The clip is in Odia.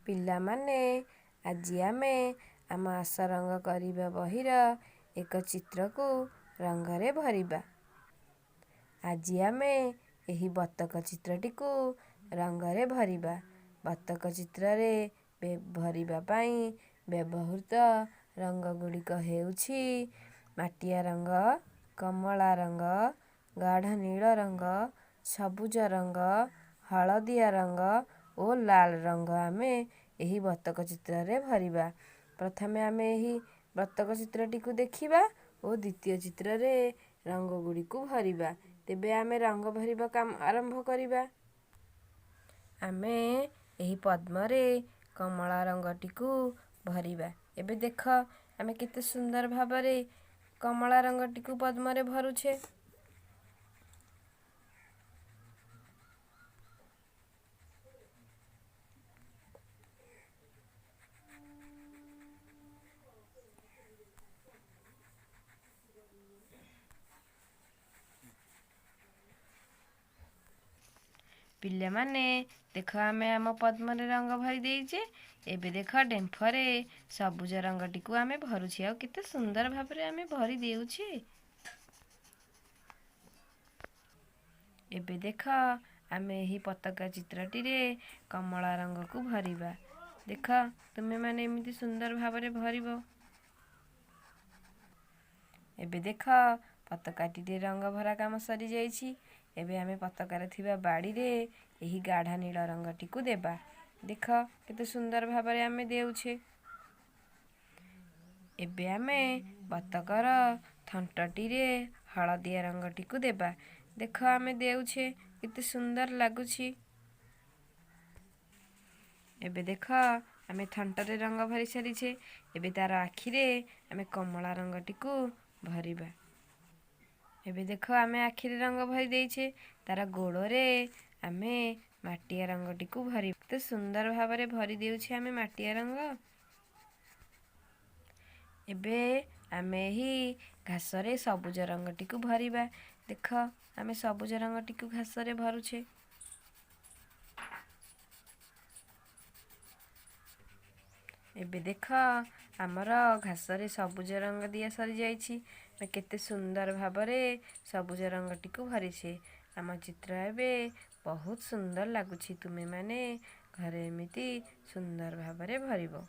ପିଲାମାନେ, ଆଜି ଆମେ ଆମ ଆସ ରଙ୍ଗ କରିବା ବହିର ଏକ ଚିତ୍ରକୁ ରଙ୍ଗରେ ଭରିବା। ଆଜି ଆମେ ଏହି ବତକ ଚିତ୍ରଟିକୁ ରଙ୍ଗରେ ଭରିବା। ବତକ ଚିତ୍ରରେ ଭରିବା ପାଇଁ ବ୍ୟବହୃତ ରଙ୍ଗ ଗୁଡ଼ିକ ହେଉଛି ମାଟିଆ ରଙ୍ଗ, କମଳା ରଙ୍ଗ, ଗାଢ଼ ନୀଳ ରଙ୍ଗ, ସବୁଜ ରଙ୍ଗ, ହଳଦିଆ ରଙ୍ଗ ଓ ଲାଲ ରଙ୍ଗ। ଆମେ ଏହି ବତକ ଚିତ୍ରରେ ଭରିବା। ପ୍ରଥମେ ଆମେ ଏହି ବତକ ଚିତ୍ରଟିକୁ ଦେଖିବା ଓ ଦ୍ୱିତୀୟ ଚିତ୍ରରେ ରଙ୍ଗ ଗୁଡ଼ିକୁ ଭରିବା। ତେବେ ଆମେ ରଙ୍ଗ ଭରିବା କାମ ଆରମ୍ଭ କରିବା। ଆମେ ଏହି ପଦ୍ମରେ କମଳା ରଙ୍ଗଟିକୁ ଭରିବା। ଏବେ ଦେଖ, ଆମେ କେତେ ସୁନ୍ଦର ଭାବରେ କମଳା ରଙ୍ଗଟିକୁ ପଦ୍ମରେ ଭରୁଛେ। ପିଲାମାନେ, ଦେଖ, ଆମେ ଆମ ପଦ୍ମରେ ରଙ୍ଗ ଭରି ଦେଇଛେ। ଏବେ ଦେଖ, ଡେମ୍ଫରେ ସବୁଜ ରଙ୍ଗଟିକୁ ଆମେ ଭରୁଛେ ଆଉ କେତେ ସୁନ୍ଦର ଭାବରେ ଆମେ ଭରି ଦେଉଛେ। ଏବେ ଦେଖ, ଆମେ ଏହି ପତାକା ଚିତ୍ରଟିରେ କମଳା ରଙ୍ଗକୁ ଭରିବା। ଦେଖ, ତୁମେମାନେ ଏମିତି ସୁନ୍ଦର ଭାବରେ ଭରିବ। ଏବେ ଦେଖ, ପତାକାଟିରେ ରଙ୍ଗ ଭରା କାମ ସରିଯାଇଛି। ଏବେ ଆମେ ପତାକାରେ ଥିବା ବାଡ଼ିରେ ଏହି ଗାଢ଼ା ନୀଳ ରଙ୍ଗଟିକୁ ଦେବା। ଦେଖ, କେତେ ସୁନ୍ଦର ଭାବରେ ଆମେ ଦେଉଛେ। ଏବେ ଆମେ ବତକର ଥଣ୍ଟଟିରେ ହଳଦିଆ ରଙ୍ଗଟିକୁ ଦେବା। ଦେଖ, ଆମେ ଦେଉଛେ, କେତେ ସୁନ୍ଦର ଲାଗୁଛି। ଏବେ ଦେଖ, ଆମେ ଥଣ୍ଟରେ ରଙ୍ଗ ଭରି ସାରିଛେ। ଏବେ ତାର ଆଖିରେ ଆମେ କମଳା ରଙ୍ଗଟିକୁ ଭରିବା। ଏବେ ଦେଖ, ଆମେ ଆଖିରେ ରଙ୍ଗ ଭରି ଦେଇଛେ। ତାର ଗୋଡ଼ରେ ଆମେ ମାଟିଆ ରଙ୍ଗଟିକୁ ଭରିବା। କେତେ ସୁନ୍ଦର ଭାବରେ ଭରି ଦେଉଛେ ଆମେ ମାଟିଆ ରଙ୍ଗ। ଏବେ ଆମେ ଏହି ଘାସରେ ସବୁଜ ରଙ୍ଗଟିକୁ ଭରିବା। ଦେଖ, ଆମେ ସବୁଜ ରଙ୍ଗଟିକୁ ଘାସରେ ଭରୁଛେ। ଏବେ ଦେଖ, ଆମର ଘାସରେ ସବୁଜ ରଙ୍ଗ ଦିଆ ସରିଯାଇଛି। ଆମେ କେତେ ସୁନ୍ଦର ଭାବରେ ସବୁଜ ରଙ୍ଗଟିକୁ ଭରିଛେ। ଆମ ଚିତ୍ର ଏବେ ବହୁତ ସୁନ୍ଦର ଲାଗୁଛି। ତୁମେମାନେ ଘରେ ଏମିତି ସୁନ୍ଦର ଭାବରେ ଭରିବ।